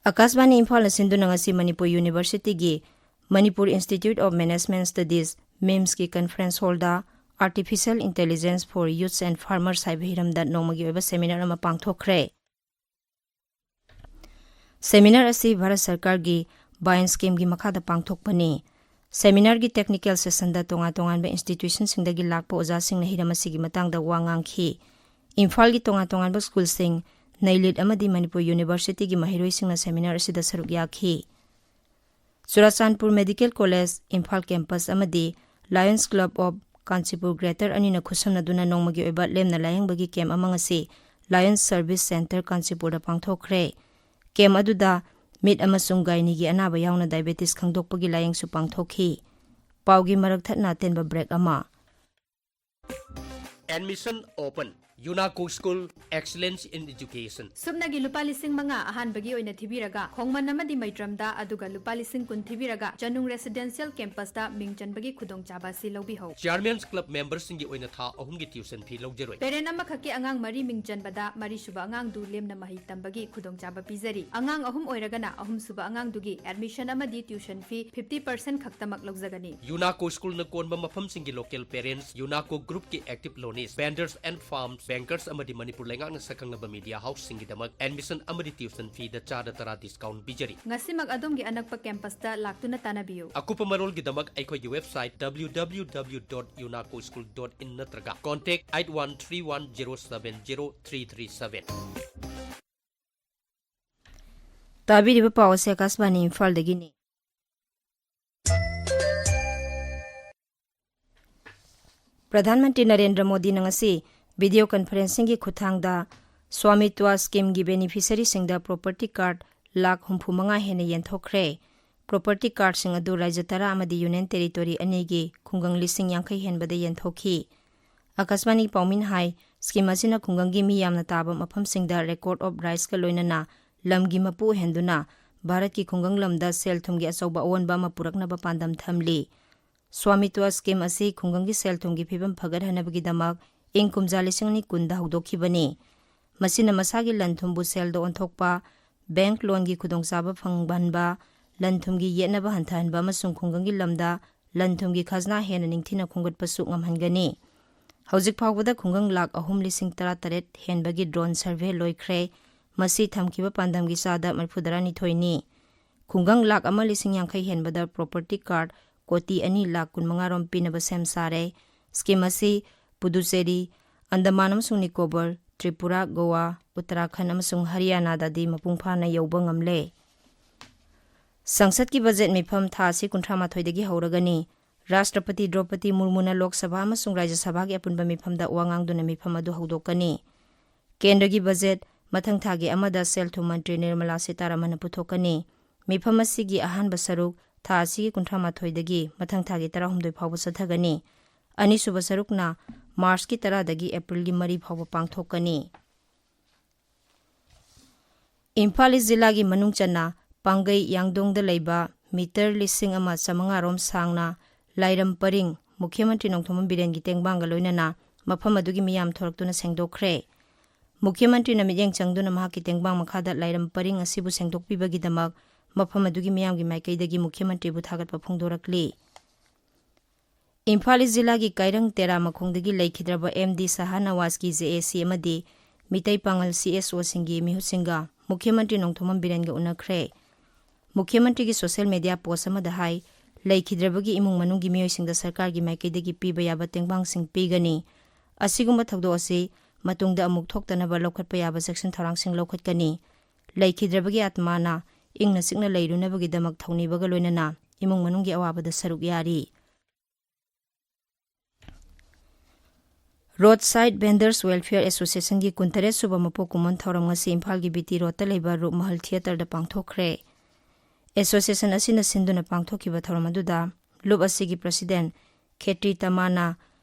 ꯑꯀꯥꯁꯕꯥꯅꯤ ꯏꯝꯐꯥꯜꯅ ꯁꯤꯟꯗꯨꯅ ꯉꯁꯤ Manipur Universityꯒꯤ Manipur Institute of Management Studies, MIMSꯀꯤ conference hallꯗ Artificial Intelligence for Youths and Farmers ꯍꯥꯏꯕ ꯍꯤꯔꯝꯗ ꯅꯣꯡꯃꯒꯤ ꯑꯣꯏꯕ seminar ꯑꯃ ꯄꯥꯡꯊꯣꯛꯈ꯭ꯔꯦ꯫ Seminar ꯑꯁꯤ ꯚꯥꯔꯠ ꯁꯔꯀꯥꯔꯒꯤ BIAN schemeꯒꯤ ꯃꯈꯥꯗ ꯄꯥꯡꯊꯣꯛꯄꯅꯤ꯫ Seminarꯒꯤ technical sessionꯗ ꯇꯣꯉꯥꯟ ꯇꯣꯉꯥꯟꯕ institutionꯁꯤꯡꯗꯒꯤ ꯂꯥꯛꯄ ꯑꯣꯖꯥꯁꯤꯡꯅ ꯍꯤꯔꯝ ꯑꯁꯤꯒꯤ ꯃꯇꯥꯡꯗ ꯋꯥ ꯉꯥꯡꯈꯤ꯫ ꯏꯝꯐꯥꯜꯒꯤ ꯇꯣꯉꯥꯟ ꯇꯣꯉꯥꯟꯕ schoolꯁꯤꯡ, ꯅꯩꯂꯤꯠ ꯑꯃꯗꯤ ꯃꯅꯤꯄꯨꯔ Universityꯒꯤ ꯃꯍꯩꯔꯣꯏꯁꯤꯡꯅ seminar ꯑꯁꯤꯗ ꯁꯔꯨꯛ ꯌꯥꯈꯤ꯫ Churachandpur Medical College, Imphal campus ꯑꯃꯗꯤ Lions Club of Kanchipur Greater ꯑꯅꯤꯅ ꯈꯨꯠꯁꯝꯅꯗꯨꯅ ꯅꯣꯡꯃꯒꯤ ꯑꯣꯏꯕ ꯂꯦꯝꯅ ꯂꯥꯌꯦꯡꯕꯒꯤ camp ꯑꯃ ꯉꯁꯤ Lions Service Centre ꯀꯥꯟꯆꯤꯄꯨꯔꯗ ꯄꯥꯡꯊꯣꯛꯈ꯭ꯔꯦ꯫ Camp ꯑꯗꯨꯗ ꯃꯤꯠ ꯑꯃꯁꯨꯡ ꯒꯥꯏꯅꯤꯒꯤ ꯑꯅꯥꯕ ꯌꯥꯎꯅ diabetes ꯈꯪꯗꯣꯛꯄꯒꯤ ꯂꯥꯌꯦꯡꯁꯨ ꯄꯥꯡꯊꯣꯛꯈꯤ꯫ ꯄꯥꯎꯒꯤ ꯃꯔꯛ ꯊꯠꯅ ꯑꯇꯦꯟꯕ break ꯑꯃ꯫ Admission open. UNACO School, Excellence in Education. ꯁꯨꯞꯅꯒꯤ ꯂꯨꯄꯥ ꯂꯤꯁꯤꯡ ꯃꯉꯥ ꯑꯍꯥꯟꯕꯒꯤ ꯑꯣꯏꯅ ꯊꯤꯕꯤꯔꯒ, ꯈꯣꯡꯃꯟ ꯑꯃꯗꯤ ꯃꯩꯇ꯭ꯔꯝꯗ, ꯑꯗꯨꯒ ꯂꯨꯄꯥ ꯂꯤꯁꯤꯡ ꯀꯨꯟ ꯊꯤꯕꯤꯔꯒ, ꯆꯅꯨꯡ Residential Campusꯇ ꯃꯤꯡ ꯆꯟꯕꯒꯤ ꯈꯨꯗꯣꯡꯆꯥꯕ ꯑꯁꯤ ꯂꯧꯕꯤꯍꯧ꯫ Chairman's Club memberꯁꯤꯡꯒꯤ ꯑꯣꯏꯅ ꯊꯥ ꯑꯍꯨꯝꯒꯤ tuition fee ꯂꯧꯖꯔꯣꯏ꯫ Parent ꯑꯃꯈꯛꯀꯤ ꯑꯉꯥꯡ ꯃꯔꯤ ꯃꯤꯡ ꯆꯟꯕꯗ, ꯃꯔꯤꯁꯨꯕ ꯑꯉꯥꯡꯗꯨ ꯂꯦꯝꯅ ꯃꯍꯩ ꯇꯝꯕꯒꯤ ꯈꯨꯗꯣꯡꯆꯥꯕ ꯄꯤꯖꯔꯤ꯫ ꯑꯉꯥꯡ ꯑꯍꯨꯝ ꯑꯣꯏꯔꯒꯅ, ꯑꯍꯨꯝꯁꯨꯕ ꯑꯉꯥꯡꯗꯨꯒꯤ admission ꯑꯃꯗꯤ tuition fee fifty percent ꯈꯛꯇꯃꯛ ꯂꯧꯖꯒꯅꯤ꯫ UNACO Schoolꯅ ꯀꯣꯟꯕ ꯃꯐꯝꯁꯤꯡꯒꯤ local parents, UNACO Groupꯀꯤ active loanees, vendors and firms, bankers ꯑꯃꯗꯤ ꯃꯅꯤꯄꯨꯔ ꯂꯩꯉꯥꯛꯅ ꯁꯛꯈꯪꯂꯕ media houseꯁꯤꯡꯒꯤꯗꯃꯛ admission ꯑꯃꯗꯤ tuition feeꯗ ꯆꯥꯗ ꯇꯔꯥ discount ꯄꯤꯖꯔꯤ꯫ ꯉꯁꯤꯃꯛ ꯑꯗꯣꯝꯒꯤ ꯑꯅꯛꯄ campusꯇ ꯂꯥꯛꯇꯨꯅ ꯇꯥꯟꯅꯕꯤꯌꯨ꯫ ꯑꯀꯨꯞꯄ ꯃꯔꯣꯜꯒꯤꯗꯃꯛ ꯑꯩꯈꯣꯏꯒꯤ website W W W dot unacoschool dot in ꯅꯠꯇ꯭ꯔꯒ contact eight one three one zero seven zero three three seven꯫ ꯇꯥꯕꯤꯔꯤꯕ ꯄꯥꯎ ꯑꯁꯤ ꯑꯀꯥꯁꯕꯥꯅꯤ ꯏꯝꯐꯥꯜꯗꯒꯤꯅꯤ꯫ ꯄ꯭ꯔꯙꯥꯟ ꯃꯟꯇ꯭ꯔꯤ ꯅꯔꯦꯟꯗ꯭ꯔ ꯃꯣꯗꯤꯅ ꯉꯁꯤ video conferencingꯒꯤ ꯈꯨꯠꯊꯥꯡꯗ ꯁ꯭ꯋꯥꯃꯤꯇ꯭ꯋ schemeꯒꯤ beneficiaryꯁꯤꯡꯗ property card ꯂꯥꯈ ꯍꯨꯝꯐꯨ ꯃꯉꯥ ꯍꯦꯟꯅ ꯌꯦꯟꯊꯣꯛꯈ꯭ꯔꯦ꯫ Property cardꯁꯤꯡ ꯑꯗꯨ ꯔꯥꯖ꯭ꯌ ꯇꯔꯥ ꯑꯃꯗꯤ Union Territory ꯑꯅꯤꯒꯤ ꯈꯨꯡꯒꯪ ꯂꯤꯁꯤꯡ ꯌꯥꯡꯈꯩ ꯍꯦꯟꯕꯗ ꯌꯦꯟꯊꯣꯛꯈꯤ꯫ ꯑꯀꯥꯁꯕꯥꯅꯤ ꯄꯥꯎꯃꯤꯅ ꯍꯥꯏ, ꯁ꯭ꯀꯤꯝ ꯑꯁꯤꯅ ꯈꯨꯡꯒꯪꯒꯤ ꯃꯤ ꯌꯥꯝꯅ ꯇꯥꯕ ꯃꯐꯝꯁꯤꯡꯗ record of rights ꯀ ꯂꯣꯏꯅꯅ ꯂꯝꯒꯤ ꯃꯄꯨ ꯑꯣꯏꯍꯟꯗꯨꯅ ꯚꯥꯔꯠꯀꯤ ꯈꯨꯡꯒꯪ ꯂꯝꯗ ꯁꯦꯜ ꯊꯨꯝꯒꯤ ꯑꯆꯧꯕ ꯑꯑꯣꯟꯕ ꯑꯃ ꯄꯨꯔꯛꯅꯕ ꯄꯥꯟꯗꯝ ꯊꯝꯂꯤ꯫ ꯁ꯭ꯋꯥꯃꯤꯇ꯭ꯋ ꯁ꯭ꯀꯤꯝ ꯑꯁꯤ ꯈꯨꯡꯒꯪꯒꯤ ꯁꯦꯜ ꯊꯨꯝꯒꯤ ꯐꯤꯕꯝ ꯐꯒꯠꯍꯟꯅꯕꯒꯤꯗꯃꯛ ꯏꯪ ꯀꯨꯝꯖꯥ ꯂꯤꯁꯤꯡ ꯑꯅꯤ ꯀꯨꯟꯗ ꯍꯧꯗꯣꯛꯈꯤꯕꯅꯤ꯫ ꯃꯁꯤꯅ ꯃꯁꯥꯒꯤ ꯂꯟ ꯊꯨꯝꯕꯨ ꯁꯦꯜꯗ ꯑꯣꯟꯊꯣꯛꯄ, ꯕꯦꯡꯛ ꯂꯣꯟꯒꯤ ꯈꯨꯗꯣꯡꯆꯥꯕ ꯐꯪꯍꯟꯕ, ꯂꯟ ꯊꯨꯝꯒꯤ ꯌꯦꯠꯅꯕ ꯍꯟꯊꯍꯟꯕ ꯑꯃꯁꯨꯡ ꯈꯨꯡꯒꯪꯒꯤ ꯂꯝꯗ ꯂꯟ ꯊꯨꯝꯒꯤ ꯈꯖꯅꯥ ꯍꯦꯟꯅ ꯅꯤꯡꯊꯤꯅ ꯈꯣꯝꯒꯠꯄꯁꯨ ꯉꯝꯍꯟꯒꯅꯤ꯫ ꯍꯧꯖꯤꯛ ꯐꯥꯎꯕꯗ ꯈꯨꯡꯒꯪ ꯂꯥꯈ ꯑꯍꯨꯝ ꯂꯤꯁꯤꯡ ꯇꯔꯥꯇꯔꯦꯠ ꯍꯦꯟꯕꯒꯤ drone survey ꯂꯣꯏꯈ꯭ꯔꯦ꯫ ꯃꯁꯤ ꯊꯝꯈꯤꯕ ꯄꯥꯟꯗꯝꯒꯤ ꯆꯥꯗ ꯃꯔꯤꯐꯨꯇꯔꯥꯅꯤꯊꯣꯏꯅꯤ꯫ ꯈꯨꯡꯒꯪ ꯂꯥꯈ ꯑꯃ ꯂꯤꯁꯤꯡ ꯌꯥꯡꯈꯩ ꯍꯦꯟꯕꯗ property card ꯀꯣꯇꯤ ꯑꯅꯤ ꯂꯥꯈ ꯀꯨꯟꯃꯉꯥ ꯔꯣꯝ ꯄꯤꯅꯕ ꯁꯦꯝ ꯁꯥꯔꯦ꯫ ꯁ꯭ꯀꯤꯝ ꯑꯁꯤ ꯄꯨꯗꯨꯆꯦꯔꯤ, ꯑꯟꯗꯃꯥꯟ ꯑꯃꯁꯨꯡ ꯅꯤꯀꯣꯕꯔ, ꯇ꯭ꯔꯤꯄꯨꯔꯥ, ꯒꯣꯋꯥ, ꯎꯠꯇꯔꯥꯈꯟꯗ ꯑꯃꯁꯨꯡ ꯍꯔꯤꯌꯥꯅꯥꯗꯗꯤ ꯃꯄꯨꯡ ꯐꯥꯅ ꯌꯧꯕ ꯉꯝꯂꯦ꯫ ꯁꯪꯁꯠꯀꯤ ꯕꯖꯦꯠ ꯃꯤꯐꯝ ꯊꯥ ꯑꯁꯤ ꯀꯨꯟꯊ꯭ꯔꯥ ꯃꯥꯊꯣꯏꯗꯒꯤ ꯍꯧꯔꯒꯅꯤ꯫ ꯔꯥꯁꯇ꯭ꯔꯄꯇꯤ ꯗ꯭ꯔꯧꯄꯗꯤ ꯃꯨꯔꯃꯨꯅ ꯂꯣꯛ ꯁꯚꯥ ꯑꯃꯁꯨꯡ ꯔꯥꯖ꯭ꯌ ꯁꯚꯥꯒꯤ ꯑꯄꯨꯟꯕ ꯃꯤꯐꯝꯗ ꯋꯥ ꯉꯥꯡꯗꯨꯅ ꯃꯤꯐꯝ ꯑꯗꯨ ꯍꯧꯗꯣꯛꯀꯅꯤ꯫ ꯀꯦꯟꯗ꯭ꯔꯒꯤ ꯕꯖꯦꯠ ꯃꯊꯪ ꯊꯥꯒꯤ ꯑꯃꯗ ꯁꯦꯜ ꯊꯨꯝ ꯃꯟꯇ꯭ꯔꯤ ꯅꯤꯔꯃꯂꯥ ꯁꯤꯇꯥꯔꯥꯃꯟꯅ ꯄꯨꯊꯣꯛꯀꯅꯤ꯫ ꯃꯤꯐꯝ ꯑꯁꯤꯒꯤ ꯑꯍꯥꯟꯕ ꯁꯔꯨꯛ ꯊꯥ ꯑꯁꯤꯒꯤ ꯀꯨꯟꯊ꯭ꯔꯥ ꯃꯥꯊꯣꯏꯗꯒꯤ ꯃꯊꯪ ꯊꯥꯒꯤ ꯇꯔꯥꯍꯨꯝꯗꯣꯏ ꯐꯥꯎꯕ ꯆꯠꯊꯒꯅꯤ꯫ ꯑꯅꯤꯁꯨꯕ ꯁꯔꯨꯛꯅ ꯃꯥꯔꯆꯀꯤ ꯇꯔꯥꯗꯒꯤ ꯑꯦꯄ꯭ꯔꯤꯜꯒꯤ ꯃꯔꯤ ꯐꯥꯎꯕ ꯄꯥꯡꯊꯣꯛꯀꯅꯤ꯫ ꯏꯝꯐꯥꯜ ꯏꯁ ꯖꯤꯂꯥꯒꯤ ꯃꯅꯨꯡ ꯆꯟꯅ ꯄꯥꯡꯒꯩ ꯌꯥꯡꯗꯣꯡꯗ ꯂꯩꯕ ꯃꯤꯇꯔ ꯂꯤꯁꯤꯡ ꯑꯃ ꯆꯥꯃꯉꯥ ꯔꯣꯝ ꯁꯥꯡꯅ ꯂꯥꯏꯔꯝ ꯄꯔꯤꯡ ꯃꯨꯈ꯭ꯌ ꯃꯟꯇ꯭ꯔꯤ ꯅꯣꯡꯊꯣꯝꯕꯝ ꯕꯤꯔꯦꯟꯒꯤ ꯇꯦꯡꯕꯥꯡꯒ ꯂꯣꯏꯅꯅ ꯃꯐꯝ ꯑꯗꯨꯒꯤ ꯃꯤꯌꯥꯝ ꯊꯣꯔꯛꯇꯨꯅ ꯁꯦꯡꯗꯣꯛꯈ꯭ꯔꯦ꯫ ꯃꯨꯈ꯭ꯌ ꯃꯟꯇ꯭ꯔꯤꯅ ꯃꯤꯠꯌꯦꯡ ꯆꯪꯗꯨꯅ ꯃꯍꯥꯛꯀꯤ ꯇꯦꯡꯕꯥꯡ ꯃꯈꯥꯗ ꯂꯥꯏꯔꯝ ꯄꯔꯤꯡ ꯑꯁꯤꯕꯨ ꯁꯦꯡꯗꯣꯛꯄꯤꯕꯒꯤꯗꯃꯛ ꯃꯐꯝ ꯑꯗꯨꯒꯤ ꯃꯤꯌꯥꯝꯒꯤ ꯃꯥꯏꯀꯩꯗꯒꯤ ꯃꯨꯈ꯭ꯌ ꯃꯟꯇ꯭ꯔꯤꯕꯨ ꯊꯥꯒꯠꯄ ꯐꯣꯡꯗꯣꯔꯛꯂꯤ꯫ ꯏꯝꯐꯥꯜ ꯏꯁ ꯖꯤꯂꯥꯒꯤ ꯀꯥꯏꯔꯪ ꯇꯦꯔꯥ ꯃꯈꯣꯡꯗꯒꯤ ꯂꯩꯈꯤꯗ꯭ꯔꯕ ꯑꯦꯝ ꯗꯤ ꯁꯍꯥꯅꯋꯥꯖꯀꯤ ꯖꯦ ꯑꯦ ꯁꯤ ꯑꯃꯗꯤ ꯃꯤꯇꯩ ꯄꯥꯉꯜ ꯁꯤ ꯑꯦꯁ ꯑꯣꯁꯤꯡꯒꯤ ꯃꯤꯍꯨꯠꯁꯤꯡꯒ ꯃꯨꯈ꯭ꯌ ꯃꯟꯇ꯭ꯔꯤ ꯅꯣꯡꯊꯣꯝꯕꯝ ꯕꯤꯔꯦꯟꯒ ꯎꯅꯈ꯭ꯔꯦ꯫ ꯃꯨꯈ꯭ꯌ ꯃꯟꯇ꯭ꯔꯤꯒꯤ social media post ꯑꯃꯗ ꯍꯥꯏ, ꯂꯩꯈꯤꯗ꯭ꯔꯕꯒꯤ ꯏꯃꯨꯡ ꯃꯅꯨꯡꯒꯤ ꯃꯤꯑꯣꯏꯁꯤꯡꯗ ꯁꯔꯀꯥꯔꯒꯤ ꯃꯥꯏꯀꯩꯗꯒꯤ ꯄꯤꯕ ꯌꯥꯕ ꯇꯦꯡꯕꯥꯡꯁꯤꯡ ꯄꯤꯒꯅꯤ꯫ ꯑꯁꯤꯒꯨꯝꯕ ꯊꯧꯗꯣꯛ ꯑꯁꯤ ꯃꯇꯨꯡꯗ ꯑꯃꯨꯛ ꯊꯣꯛꯇꯅꯕ ꯂꯧꯈꯠꯄ ꯌꯥꯕ ꯆꯦꯛꯁꯤꯟ ꯊꯧꯔꯥꯡꯁꯤꯡ ꯂꯧꯈꯠꯀꯅꯤ꯫ ꯂꯩꯈꯤꯗ꯭ꯔꯕꯒꯤ ꯑꯥꯇꯃꯥꯅ ꯏꯪꯅ ꯆꯤꯛꯅ ꯂꯩꯔꯨꯅꯕꯒꯤꯗꯃꯛ ꯊꯧꯅꯤꯕꯒ ꯂꯣꯏꯅꯅ ꯏꯃꯨꯡ ꯃꯅꯨꯡꯒꯤ ꯑꯋꯥꯕꯗ ꯁꯔꯨꯛ ꯌꯥꯔꯤ꯫ Roadside Vendors Welfare Associationꯒꯤ ꯀꯨꯟꯇꯔꯦꯠ ꯁꯨꯕ ꯃꯄꯣꯛ ꯀꯨꯝꯑꯣꯟ ꯊꯧꯔꯝ ꯉꯁꯤ ꯏꯝꯐꯥꯜꯒꯤ ꯕꯤ ꯇꯤ ꯔꯣꯗꯇ ꯂꯩꯕ ꯔꯨꯞꯃꯍꯜ ꯊꯤꯌꯦꯇꯔꯗ ꯄꯥꯡꯊꯣꯛꯈ꯭ꯔꯦ꯫ Association ꯑꯁꯤꯅ ꯁꯤꯟꯗꯨꯅ ꯄꯥꯡꯊꯣꯛꯈꯤꯕ ꯊꯧꯔꯝ ꯑꯗꯨꯗ ꯂꯨꯞ ꯑꯁꯤꯒꯤ president ꯈꯦꯇ꯭ꯔꯤ ꯇꯃꯥꯅ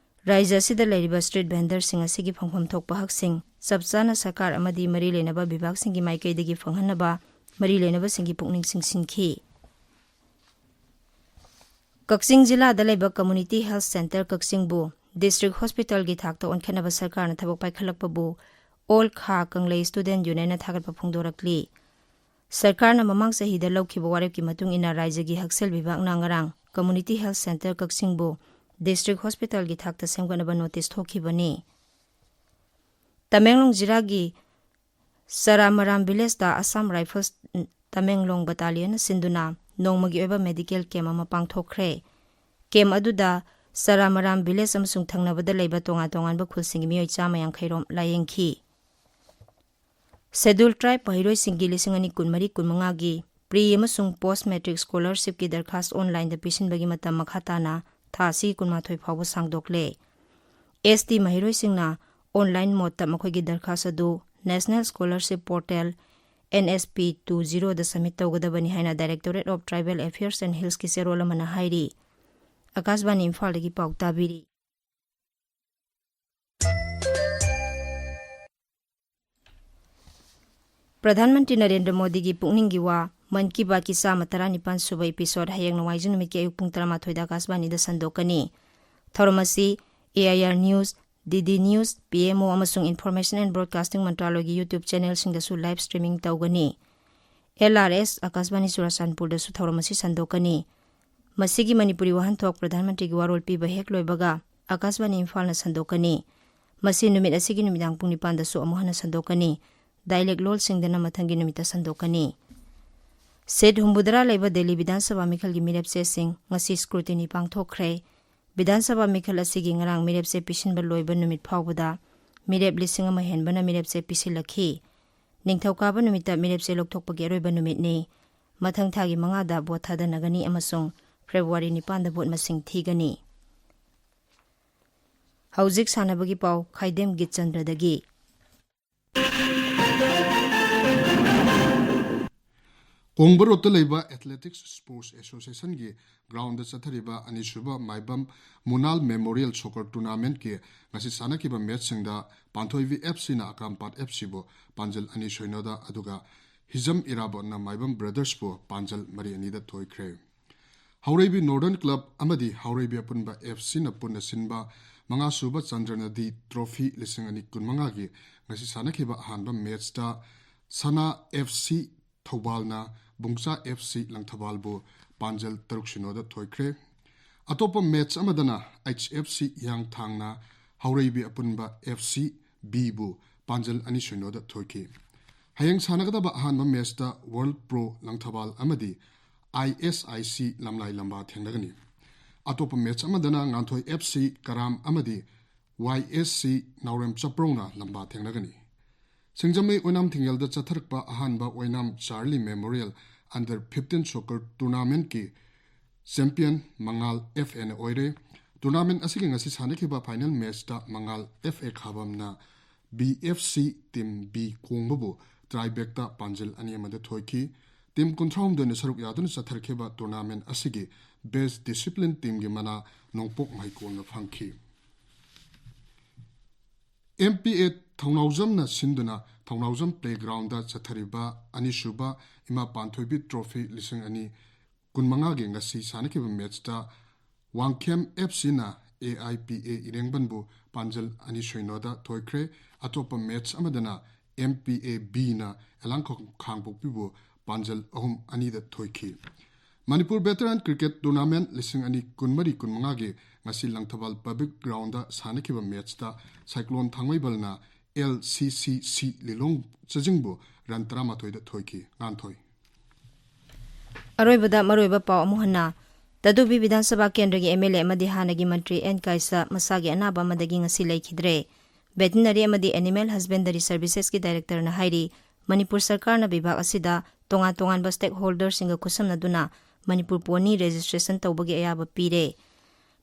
ꯔꯥꯖ꯭ꯌ ꯑꯁꯤꯗ ꯂꯩꯔꯤꯕ street vendorꯁꯤꯡ ꯑꯁꯤꯒꯤ ꯐꯪꯐꯝ ꯊꯣꯛꯄ ꯍꯛꯁꯤꯡ ꯆꯞ ꯆꯥꯅ ꯁꯔꯀꯥꯔ ꯑꯃꯗꯤ ꯃꯔꯤ ꯂꯩꯅꯕ ꯕꯤꯚꯥꯒꯁꯤꯡꯒꯤ ꯃꯥꯏꯀꯩꯗꯒꯤ ꯐꯪꯍꯟꯅꯕ ꯃꯔꯤ ꯂꯩꯅꯕꯁꯤꯡꯒꯤ ꯄꯨꯛꯅꯤꯡ ꯆꯤꯡꯁꯤꯟꯈꯤ꯫ ꯀꯛꯆꯤꯡ ꯖꯤꯂꯥꯗ ꯂꯩꯕ Community Health Centre ꯀꯛꯆꯤꯡꯕꯨ District Hospitalꯒꯤ ꯊꯥꯛꯇ ꯑꯣꯟꯈꯠꯅꯕ ꯁꯔꯀꯥꯔꯅ ꯊꯕꯛ ꯄꯥꯏꯈꯠꯂꯛꯄꯕꯨ All ꯈꯥ ꯀꯪꯂꯩ Student Unionꯅ ꯊꯥꯒꯠꯄ ꯐꯣꯡꯗꯣꯔꯛꯂꯤ꯫ ꯁꯔꯀꯥꯔꯅ ꯃꯃꯥꯡ ꯆꯍꯤꯗ ꯂꯧꯈꯤꯕ ꯋꯥꯔꯦꯞꯀꯤ ꯃꯇꯨꯡ ꯏꯟꯅ ꯔꯥꯖ꯭ꯌꯒꯤ ꯍꯛꯁꯦꯜ ꯕꯤꯚꯥꯒꯅ ꯉꯔꯥꯡ Community Health Centre ꯀꯛꯆꯤꯡꯕꯨ District Hospitalꯒꯤ ꯊꯥꯛꯇ ꯁꯦꯝꯒꯠꯅꯕ notice ꯊꯣꯛꯈꯤꯕꯅꯤ꯫ ꯇꯃꯦꯡꯂꯣꯡ ꯖꯤꯂꯥꯒꯤ ꯆꯔꯥꯃꯔꯥꯝ villageꯇ Assam Rifles ꯇꯃꯦꯡꯂꯣꯡ battalionꯅ ꯁꯤꯟꯗꯨꯅ ꯅꯣꯡꯃꯒꯤ ꯑꯣꯏꯕ medical camp ꯑꯃ ꯄꯥꯡꯊꯣꯛꯈ꯭ꯔꯦ꯫ Camp ꯑꯗꯨꯗ ꯆꯔꯥꯃꯔꯥꯝ village ꯑꯃꯁꯨꯡ ꯊꯪꯅꯕꯗ ꯂꯩꯕ ꯇꯣꯉꯥꯟ ꯇꯣꯉꯥꯟꯕ ꯈꯨꯜꯁꯤꯡꯒꯤ ꯃꯤꯑꯣꯏ ꯆꯥꯝꯃ ꯌꯥꯡꯈꯩ ꯔꯣꯝ ꯂꯥꯌꯦꯡꯈꯤ꯫ Scheduled Tribe ꯃꯍꯩꯔꯣꯏꯁꯤꯡꯒꯤ ꯂꯤꯁꯤꯡ ꯑꯅꯤ ꯀꯨꯟꯃꯔꯤ ꯀꯨꯟꯃꯉꯥꯒꯤ pre ꯑꯃꯁꯨꯡ post matric scholarshipꯀꯤ ꯗꯔꯈꯥꯁ onlineꯗ ꯄꯤꯁꯤꯟꯕꯒꯤ ꯃꯇꯝ ꯃꯈꯥ ꯇꯥꯅ ꯊꯥ ꯑꯁꯤꯒꯤ ꯀꯨꯟꯃꯥꯊꯣꯏ ꯐꯥꯎꯕ ꯁꯥꯡꯗꯣꯛꯂꯦ꯫ S T ꯃꯍꯩꯔꯣꯏꯁꯤꯡꯅ online modeꯇ ꯃꯈꯣꯏꯒꯤ ꯗꯔꯈꯥꯁ ꯑꯗꯨ National Scholarship Portal N S P two zeroꯗ submit ꯇꯧꯒꯗꯕꯅꯤ ꯍꯥꯏꯅ Directorate of Tribal Affairs and Hillsꯀꯤ ꯆꯦꯔꯣꯜ ꯑꯃꯅ ꯍꯥꯏꯔꯤ꯫ ꯑꯀꯥꯁꯕꯥꯅꯤ ꯏꯝꯐꯥꯜꯗꯒꯤ ꯄꯥꯎ ꯇꯥꯕꯤꯔꯤ꯫ ꯄ꯭ꯔꯙꯥꯟ ꯃꯟꯇ꯭ꯔꯤ ꯅꯔꯦꯟꯗ꯭ꯔ ꯃꯣꯗꯤꯒꯤ ꯄꯨꯛꯅꯤꯡꯒꯤ ꯋꯥ, ꯃꯟ ꯀꯤ ꯕꯥꯠꯀꯤ ꯆꯥꯝꯃ ꯇꯔꯥꯅꯤꯄꯥꯟ ꯁꯨꯕ episode ꯍꯌꯦꯡ ꯅꯣꯡꯃꯥꯏꯖꯤꯡ ꯅꯨꯃꯤꯠꯀꯤ ꯑꯌꯨꯛ ꯄꯨꯡ ꯇꯔꯥꯃꯥꯊꯣꯏꯗ ꯑꯀꯥꯁꯕꯥꯅꯤꯗ ꯁꯟꯗꯣꯛꯀꯅꯤ꯫ ꯊꯧꯔꯝ ꯑꯁꯤ A I R News, D D News, P M O ꯑꯃꯁꯨꯡ Information and Broadcasting ꯃꯟꯇ꯭ꯔꯥꯂꯣꯏꯒꯤ YouTube channelꯁꯤꯡꯗꯁꯨ live streaming ꯇꯧꯒꯅꯤ꯫ L R S ꯑꯀꯥꯁꯕꯥꯅꯤ ꯆꯨꯔꯥꯆꯥꯟꯄꯨꯔꯗꯁꯨ ꯊꯧꯔꯝ ꯑꯁꯤ ꯁꯟꯗꯣꯛꯀꯅꯤ꯫ ꯃꯁꯤꯒꯤ ꯃꯅꯤꯄꯨꯔꯤ ꯋꯥꯍꯟꯊꯣꯛ ꯄ꯭ꯔꯙꯥꯟ ꯃꯟꯇ꯭ꯔꯤꯒꯤ ꯋꯥꯔꯣꯜ ꯄꯤꯕ ꯍꯦꯛ ꯂꯣꯏꯕꯒ ꯑꯀꯥꯁꯕꯥꯅꯤ ꯏꯝꯐꯥꯜꯅ ꯁꯟꯗꯣꯛꯀꯅꯤ꯫ ꯃꯁꯤ ꯅꯨꯃꯤꯠ ꯑꯁꯤꯒꯤ ꯅꯨꯃꯤꯗꯥꯡ ꯄꯨꯡ ꯅꯤꯄꯥꯟꯗꯁꯨ ꯑꯃꯨꯛ ꯍꯟꯅ ꯁꯟꯗꯣꯛꯀꯅꯤ꯫ Dialect ꯂꯣꯜꯁꯤꯡꯗꯅ ꯃꯊꯪꯒꯤ ꯅꯨꯃꯤꯠꯇ ꯁꯟꯗꯣꯛꯀꯅꯤ꯫ Seat ꯍꯨꯝꯐꯨꯇꯔꯥ ꯂꯩꯕ ꯗꯦꯜꯂꯤ ꯕꯤꯙꯥꯟ ꯁꯚꯥ ꯃꯤꯈꯜꯒꯤ ꯃꯤꯔꯦꯞꯆꯦꯁꯤꯡ ꯉꯁꯤ scrutiny ꯄꯥꯡꯊꯣꯛꯈ꯭ꯔꯦ꯫ ꯕꯤꯙꯥꯟ ꯁꯚꯥ ꯃꯤꯈꯜ ꯑꯁꯤꯒꯤ ꯉꯔꯥꯡ ꯃꯤꯔꯦꯞꯆꯦ ꯄꯤꯁꯤꯟꯕ ꯂꯣꯏꯕ ꯅꯨꯃꯤꯠ ꯐꯥꯎꯕꯗ ꯃꯤꯔꯦꯞ ꯂꯤꯁꯤꯡ ꯑꯃ ꯍꯦꯟꯕꯅ ꯃꯤꯔꯦꯞꯆꯦ ꯄꯤꯁꯤꯜꯂꯛꯈꯤ꯫ ꯅꯤꯡꯊꯧꯀꯥꯕ ꯅꯨꯃꯤꯠꯇ ꯃꯤꯔꯦꯞꯆꯦ ꯂꯧꯊꯣꯛꯄꯒꯤ ꯑꯔꯣꯏꯕ ꯅꯨꯃꯤꯠꯅꯤ꯫ ꯃꯊꯪ ꯊꯥꯒꯤ ꯃꯉꯥꯗ vote ꯊꯥꯗꯅꯒꯅꯤ ꯑꯃꯁꯨꯡ February ꯅꯤꯄꯥꯟꯗ vote ꯃꯁꯤꯡ ꯊꯤꯒꯅꯤ꯫ ꯍꯧꯖꯤꯛ ꯁꯥꯟꯅꯕꯒꯤ ꯄꯥꯎ ꯈꯥꯏꯗꯦꯝ ꯒꯤꯠꯆꯟꯗ꯭ꯔꯗꯒꯤ꯫ ꯀꯣꯡꯕ ꯔꯣꯗꯇ ꯂꯩꯕ Athletics Sports Associationꯒꯤ groundꯗ ꯆꯠꯊꯔꯤꯕ ꯑꯅꯤꯁꯨꯕ ꯃꯥꯏꯕꯝ ꯃꯨꯅꯥꯜ Memorial Soccer Tournamentꯀꯤ ꯉꯁꯤ ꯁꯥꯟꯅꯈꯤꯕ matchꯁꯤꯡꯗ ꯄꯥꯟꯊꯣꯏꯕꯤ FCꯅ ꯑꯀꯥꯝꯄꯥꯠ FCꯕꯨ ꯄꯥꯟꯖꯜ ꯑꯅꯤ ꯁꯣꯏꯅꯣꯗ, ꯑꯗꯨꯒ ꯍꯤꯖꯝ ꯏꯔꯥꯕꯣꯠꯅ ꯃꯥꯏꯕꯝ Brothersꯕꯨ ꯄꯥꯟꯖꯜ ꯃꯔꯤ ꯑꯅꯤꯗ ꯊꯣꯏꯈ꯭ꯔꯦ꯫ ꯍꯥꯎꯔꯩꯕꯤ Northern Club ꯑꯃꯗꯤ ꯍꯥꯎꯔꯩꯕꯤ ꯑꯄꯨꯟꯕ FCꯅ ꯄꯨꯟꯅ ꯁꯤꯟꯕ ꯃꯉꯥꯁꯨꯕ ꯆꯟꯗ꯭ꯔꯅꯗꯤ Trophy ꯂꯤꯁꯤꯡ ꯑꯅꯤ ꯀꯨꯟꯃꯉꯥꯒꯤ ꯉꯁꯤ ꯁꯥꯟꯅꯈꯤꯕ ꯑꯍꯥꯟꯕ matchꯇ ꯁꯅꯥ FC ꯊꯧꯕꯥꯜꯅ ꯕꯨꯡꯆꯥ FC ꯂꯪꯊꯕꯥꯜꯕꯨ ꯄꯥꯟꯖꯜ ꯇꯔꯨꯛ ꯁꯤꯅꯣꯗ ꯊꯣꯏꯈ꯭ꯔꯦ꯫ ꯑꯇꯣꯞꯄ match ꯑꯃꯗꯅ HFC ꯍꯤꯌꯥꯡꯊꯥꯡꯅ ꯍꯥꯎꯔꯩꯕꯤ ꯑꯄꯨꯟꯕ FCBꯕꯨ ꯄꯥꯟꯖꯜ ꯑꯅꯤ ꯁꯤꯅꯣꯗ ꯊꯣꯏꯈꯤ꯫ ꯍꯌꯦꯡ ꯁꯥꯟꯅꯒꯗꯕ ꯑꯍꯥꯟꯕ matchꯇ World Pro ꯂꯪꯊꯕꯥꯜ ꯑꯃꯗꯤ ISIC ꯂꯝꯂꯥꯏ ꯂꯝꯕꯥ ꯊꯦꯡꯅꯒꯅꯤ꯫ ꯑꯇꯣꯞꯄ match ꯑꯃꯗꯅ ꯉꯥꯟꯊꯣꯏ FC ꯀꯔꯥꯝ ꯑꯃꯗꯤ YSC ꯅꯥꯎꯔꯦꯝ ꯆꯄ꯭ꯔꯧꯅ ꯂꯝꯕꯥ ꯊꯦꯡꯅꯒꯅꯤ꯫ ꯁꯤꯡꯖꯃꯩ ꯑꯣꯏꯅꯥꯝ ꯊꯤꯡꯒꯦꯜꯗ ꯆꯠꯊꯔꯛꯄ ꯑꯍꯥꯟꯕ ꯑꯣꯏꯅꯥꯝ Charlie Memorial Under fifteen Soccer Tournamentꯀꯤ champion ꯃꯉꯥꯜ FAꯅ ꯑꯣꯏꯔꯦ꯫ Tournament ꯑꯁꯤꯒꯤ ꯉꯁꯤ ꯁꯥꯟꯅꯈꯤꯕ final matchꯇ ꯃꯉꯥꯜ FA ꯈꯥꯕꯝꯅ BFC team B ꯀꯣꯡꯕꯕꯨ try breakꯇ ꯄꯥꯟꯖꯤꯜ ꯑꯅꯤ ꯑꯃꯗ ꯊꯣꯏꯈꯤ꯫ Team ꯀꯨꯟꯊ꯭ꯔꯥꯍꯨꯝꯗꯣꯏꯅ ꯁꯔꯨꯛ ꯌꯥꯗꯨꯅ ꯆꯠꯊꯔꯛꯈꯤꯕ tournament ꯑꯁꯤꯒꯤ best discipline teamꯒꯤ ꯃꯅꯥ ꯅꯣꯡꯄꯣꯛ ꯃꯍꯩꯀꯣꯟꯅ ꯐꯪꯈꯤ꯫ MPA ꯊꯧꯅꯥꯎꯖꯝꯅ ꯁꯤꯟꯗꯨꯅ ꯊꯧꯅꯥꯎꯖꯝ playgroundꯗ ꯆꯠꯊꯔꯤꯕ ꯑꯅꯤꯁꯨꯕ ꯏꯃꯥ ꯄꯥꯟꯊꯣꯏꯕꯤ Trophy ꯂꯤꯁꯤꯡ ꯑꯅꯤ ꯀꯨꯟꯃꯉꯥꯒꯤ ꯉꯁꯤ ꯁꯥꯟꯅꯈꯤꯕ matchꯇ ꯋꯥꯡꯈꯦꯝ FCꯅ AIPA ꯏꯔꯦꯡꯕꯟꯕꯨ ꯄꯥꯟꯖꯜ ꯑꯅꯤ ꯁꯣꯏꯅꯣꯗ ꯊꯣꯏꯈ꯭ꯔꯦ꯫ ꯑꯇꯣꯞꯄ match ꯑꯃꯗꯅ MPA Bꯅ ꯑꯦꯂꯥꯡ ꯈꯥꯡꯄꯣꯛꯄꯤꯕꯨ ꯄꯥꯟꯖꯜ ꯑꯍꯨꯝ ꯑꯅꯤꯗ ꯊꯣꯏꯈꯤ꯫ ꯃꯅꯤꯄꯨꯔ Veteran Cricket Tournament ꯂꯤꯁꯤꯡ ꯑꯅꯤ ꯀꯨꯟꯃꯔꯤ ꯀꯨꯟꯃꯉꯥꯒꯤ ꯉꯁꯤ ꯂꯪꯊꯕꯥꯜ Public Groundꯗ ꯁꯥꯟꯅꯈꯤꯕ matchꯇ Cyclone ꯊꯥꯡꯃꯩꯕꯜꯅ LCCC ꯂꯤꯂꯣꯡ ꯆꯖꯤꯡꯕꯨ run ꯇꯔꯥꯃꯥꯊꯣꯏꯗ ꯊꯣꯏꯈꯤ꯫ ꯉꯥꯟꯊꯣꯏ꯫ ꯑꯔꯣꯏꯕꯗ ꯃꯔꯨꯑꯣꯏꯕ ꯄꯥꯎ ꯑꯃꯨꯛ ꯍꯟꯅ꯫ ꯇꯗꯨꯕꯤ ꯕꯤꯙꯥꯟ ꯁꯚꯥ ꯀꯦꯟꯗ꯭ꯔꯒꯤ MLA ꯑꯃꯗꯤ ꯍꯥꯟꯅꯒꯤ ꯃꯟꯇ꯭ꯔꯤ ꯑꯦꯟ ꯀꯥꯏꯁꯥ ꯃꯁꯥꯒꯤ ꯑꯅꯥꯕ ꯑꯃꯗꯒꯤ ꯉꯁꯤ ꯂꯩꯈꯤꯗ꯭ꯔꯦ꯫ Veterinary ꯑꯃꯗꯤ Animal Husbandry Servicesꯀꯤ directorꯅ ꯍꯥꯏꯔꯤ, ꯃꯅꯤꯄꯨꯔ ꯁꯔꯀꯥꯔꯅ ꯕꯤꯚꯥꯒ ꯑꯁꯤꯗ ꯇꯣꯉꯥꯟ ꯇꯣꯉꯥꯟꯕ stakeholderꯁꯤꯡꯒ ꯈꯨꯠꯁꯝꯅꯗꯨꯅ ꯃꯅꯤꯄꯨꯔ pony registration ꯇꯧꯕꯒꯤ ꯑꯌꯥꯕ ꯄꯤꯔꯦ꯫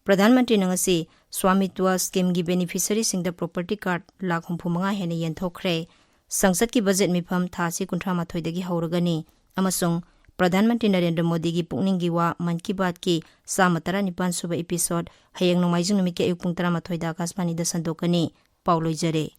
ꯄ꯭ꯔꯙꯥꯟ ꯃꯟꯇ꯭ꯔꯤꯅ ꯉꯁꯤ ꯁ꯭ꯋꯥꯃꯤꯇ꯭ꯋ schemeꯒꯤ beneficiaryꯁꯤꯡꯗ property card ꯂꯥꯈ ꯍꯨꯝꯐꯨ ꯃꯉꯥ ꯍꯦꯟꯅ ꯌꯦꯟꯊꯣꯛꯈ꯭ꯔꯦ꯫ ꯁꯪꯁꯠꯀꯤ budget ꯃꯤꯐꯝ ꯊꯥ ꯑꯁꯤ ꯀꯨꯟꯊ꯭ꯔꯥ ꯃꯥꯊꯣꯏꯗꯒꯤ ꯍꯧꯔꯒꯅꯤ꯫ ꯑꯃꯁꯨꯡ ꯄ꯭ꯔꯙꯥꯟ ꯃꯟꯇ꯭ꯔꯤ ꯅꯔꯦꯟꯗ꯭ꯔ ꯃꯣꯗꯤꯒꯤ ꯄꯨꯛꯅꯤꯡꯒꯤ ꯋꯥ ꯃꯟ ꯀꯤ ꯕꯥꯠꯀꯤ ꯆꯥꯝꯃ ꯇꯔꯥꯅꯤꯄꯥꯟ ꯁꯨꯕ episode ꯍꯌꯦꯡ ꯅꯣꯡꯃꯥꯏꯖꯤꯡ ꯅꯨꯃꯤꯠꯀꯤ ꯑꯌꯨꯛ ꯄꯨꯡ ꯇꯔꯥꯃꯥꯊꯣꯏꯗ ꯑꯀꯥꯁꯕꯥꯅꯤꯗ ꯁꯟꯗꯣꯛꯀꯅꯤ꯫ ꯄꯥꯎ ꯂꯣꯏꯖꯔꯦ꯫